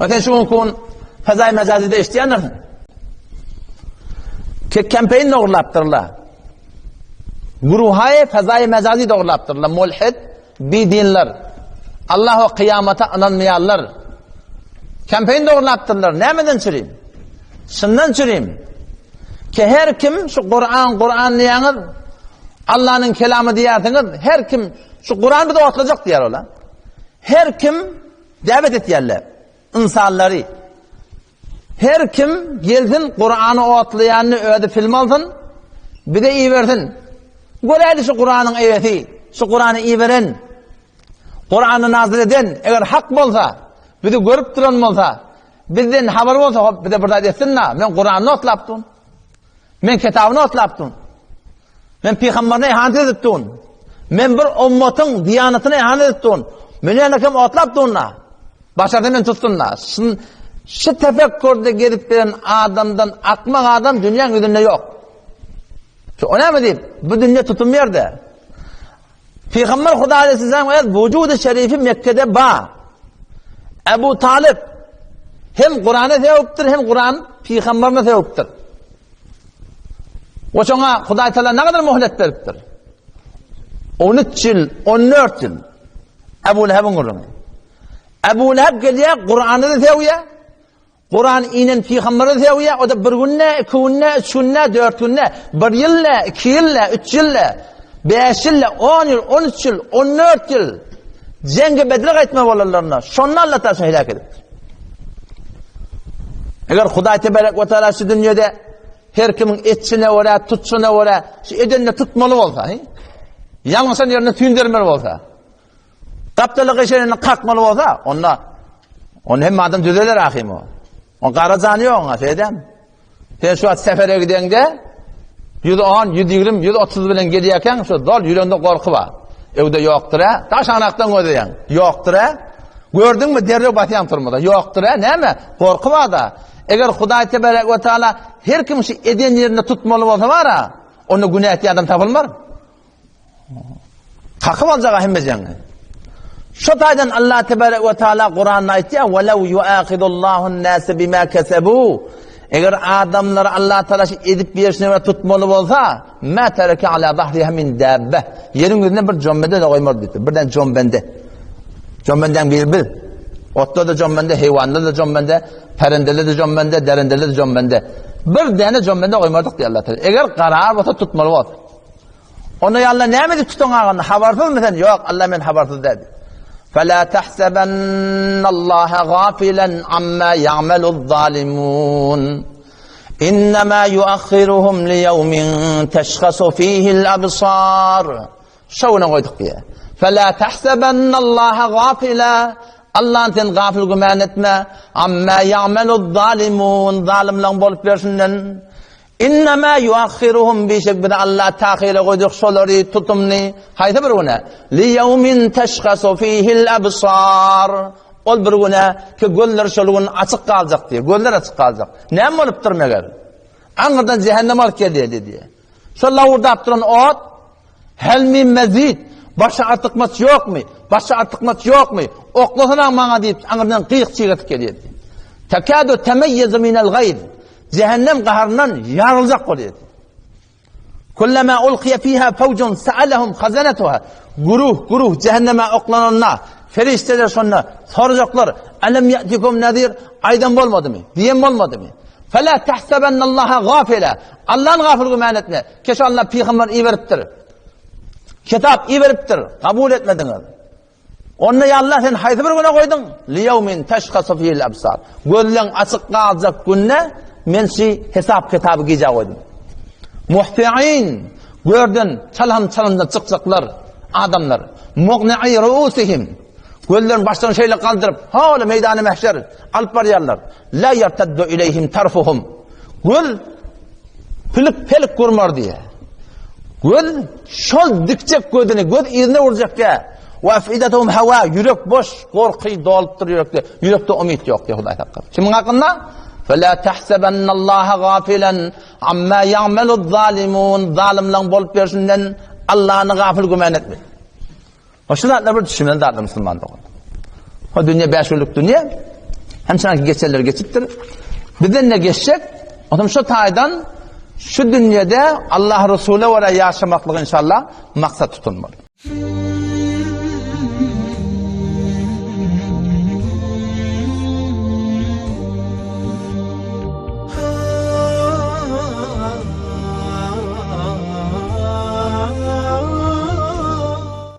O sen şu gün Fezaý Mejazyda eşidýändirsiň. Ke kempeýin dogrulapdyrlar. Guruhaý Fezaý Mejazy dogrulapdyrlar. Mulhid, bidinler. Allah we kyýamata ynanmaýanlar. Kempeýin dogrulapdyrlar. Nämeden çürim? Şundan çürim. Ke her kim şu Kur'an Kur'an diýýäňiz, Allah'yň kelamy diýýärsiňiz, her kim şu Kur'an bizi otlajak diýär ola. Her kim däwet etýärler ynsanlary. Her kim gelsin Kur'any otlaýanyny özi film alsyn, bize ibersin. Göräýli şu Kur'anyň eýesi, şu Kur'any iberen, Kur'any nazil eden eger hak bolsa, bizi görüp duran bolsa, bizden habar bolsa, hop bize bir zat etsin-da, men Kur'any otlapdym. Men kitabyny otlapdym. Men pygamberine ihanet edip dun. Men bir ummatyň diýanatyna ihanet edip dun. Men ýene kim otlap dun-da. Başarsa men tutsun-da. Şu tefekkürde gezip bilen adamdan akmak adam dünýäň ýüzünde ýok. Şu o näme diýip, bu dünýe tutum ýerde. Pygamber Huda aleyhisselam öz wujudy şerifi Mekke'de ba. Ebu Talib hem Kur'an'ı sevipdir hem Kur'an peygamberini sevipdir. O şoňa Hudaý Teala ne kadar muhlet beripdir? 13 ýyl, 14 ýyl. Ebu Lehebiň gürrüňi. Ebu Leheb gelýär, Kur'any da sevýär, Kuran inen pygamberi söýýär, o-da bir günde, iki günde, üç günde, dört günde, bir ýyl-da, iki ýyl-da, üç ýyl-da, bäş ýyl-da, on ýyl, on üç ýyl, on dört ýyl Jeňge Bedre gaýtma bolanlarynda, şonda Allah Taala şony heläk edipdir. Eger Hudaý tebarek we taala şu dünýede her kimiň etşine görä, tutşuna görä, şu edenine tutmaly bolsa, he? Ýalňyşan ýerinde tüýndermeli bolsa, Gapdaly gyşaryny kakmaly bolsa, onda onu hemme adam düzeler ahim o. O gara jany ýok oňa, şeýdem. Sen şu wagt sefere gideňde 110, 120, 130 bilen gelýärkäň, şu dol ýüregiňde gorky bar. Öwde ýokdur-a, daş anakdan gözleýäň. Ýokdur-a. Gördüňmi, derrew basýaň turmada. Ýokdur-a, näme? Gorky bar-da. Eger Hudaý tebarek we taala her kim şu eden ýerinde tutmaly bolsa bar-a, onda günä etýän adam tapylmar. Kakyp aljaga hemme jeňi. Şu taýdan Allah tebarek we taala Kuranda aýtýar: "Walaw yu'akhidullahu an-nasa bima kasabu." Eger adamlar Allah taala şu edip berşine we tutmaly bolsa, ma tereke ala zahriha min dabbe. Ýeriň ýüzünde bir jombende de goýmaz diýdi. Birden jombende. Jombenden bir bir. Otda da jombende, heýwanda da jombende, perendede de jombende, derendede de jombende. Bir däne jombende goýmadyk diýdi Allah taala. Eger karar bolsa tutmaly bolsa. Onda ýa Allah näme edip tutuň agany? Habarsyzmy sen? Ýok, Allah men habarsyz däl. Fela tahsabannallaha gafilan amma ya'maluz zalimun. Innama yuakhiruhum li yawmin tashkhasu fihi'l absar. Şowuna goýduk diýe. Fela tahsabannallaha gafila. Allah'ın sen gafil güman etme. Amma ya'maluz zalimun. Zalimleň bolup berşinden. Innema yuakhiruhum bişek bizi Allah tahyra goýjak şolary tutumny haýsy bir güne? Li ýewmin teşhasu fihil absar. Ol bir güne ki gözler şol gün açyk galjak diýär. Gözler açyk galjak. Näme bolupdyr meger? Aňyrdan cehennem alyp gelýär diýär. Şol lawurdap duran ot Hel min mezid, başga artykmaç ýokmy? Başga artykmaç ýokmy? Oklasana maňa diýip, aňyrdan gyýyk çygyryp gelýärdi. Tekadu temeyyezu minel gaýz. Cehennem gaharyndan ýaryljak bolýardy. Kullama ulqiya fiha fawjun sa'alahum khazanatuha. Guruh, guruh cehenneme oklananda ferişteler şonda sorajaklar, Alam ya'tikum nazir? Aýdan bolmadymy? Diýen bolmadymy? Fela tahsabannallaha gafila. Allah'ın gafil güman etme. Keş Allah pygamber iberipdir. Kitap iberipdir. Kabul etmediňiz. Onda ya Allah sen haýsy bir güne goýduň? Li ýewmin teşhasu fihil absar. Gözleň açyk galjak günde men şu hesap kitaby gijä goýdum. Muhti'in görden çalam çalamdan çykjaklar adamlar. Muqni'i ruusihim. Gözlerini başdan şeýle galdyryp, hala meýdany mähşer alyp barýarlar. La yartaddu ileyhim tarfuhum. Göz pilik-pelik gurmar diýýär. Göz şol dikjek gözüni, göz yzyna urjak diýýär. Wa afidatuhum hawa, ýürek boş, gorky dolupdyr ýürekde. Ýürekde umyt ýok diýýär Hudaý saklasyn. Kimiň hakynda? Fela tahsabannallaha gafilan amma ya'maluz zalimun. Zalymlaryň bolup berşinden Allahny gafyl güman etme. O şu zatlar bir düşünmeli zatlar musulman dogan. O dünýe bäş günlük dünýe. Hemçanki geçenler geçipdir. Bizden ne geçjek? Otam şu taýdan şu dünýede Allah Resulü görä ýaşamaklyk inşallah maksat tutunmaly.